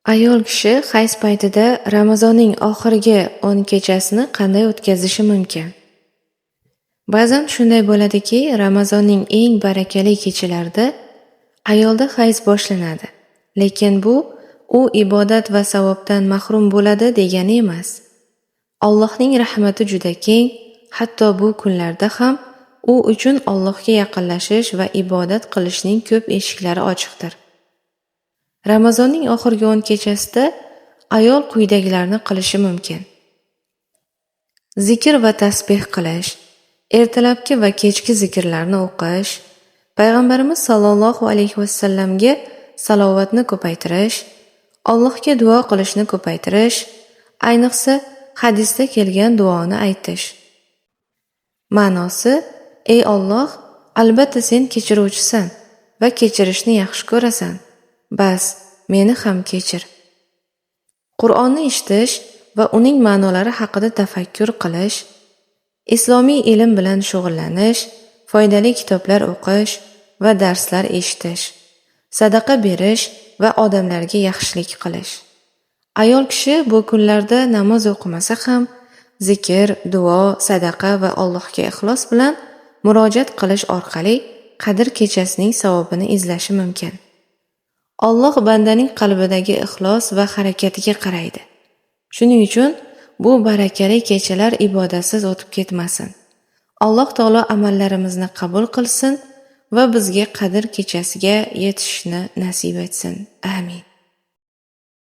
Ayol kishi hayz paytida Ramazonning oxirgi 10 kechasini qanday o'tkazishi mumkin? Ba'zan shunday bo'ladiki, Ramazonning eng barakali kechalarida ayolda hayz boshlanadi. Lekin bu u ibodat va savobdan mahrum bo'ladi degani emas. Allohning rahmati juda keng, hatto bu kunlarda ham u uchun Allohga yaqinlashish va ibodat qilishning ko'p eshiklari ochiqdir. Ramazonning oxirgi 10 kechasida ayol quyidagilarni qilishi mumkin. Zikr va tasbih qilish, ertalabki va kechki zikrlarni o'qish, Payg'ambarimiz sollallohu alayhi vasallamga salovatni ko'paytirish, Allohga duo qilishni ko'paytirish, ayniqsa hadisda kelgan duoni aytish. Ma'nosi: Ey Alloh, albatta sen kechiruvchisan va kechirishni yaxshi ko'rasan. Bas, meni ham kechir. Qur'onni eshitish va uning ma'nolari haqida tafakkur qilish, islomiy ilm bilan shug'ullanish, foydali kitoblar o'qish va darslar eshitish, sadaqa berish va odamlarga yaxshilik qilish. Ayol kishi bu kunlarda namoz o'qimasa ham, zikr, duo, sadaqa va Allohga ixlos bilan murojaat qilish orqali Qadr kechasining savobini izlashi mumkin. Alloh bandaning qalbidagi ixlos va harakatiga qaraydi. Shuning uchun bu barakali kechalar ibodatsiz o'tib ketmasin. Alloh taolo amallarimizni qabul qilsin va bizga Qadr kechasiga yetishishni nasib etsin. Amin.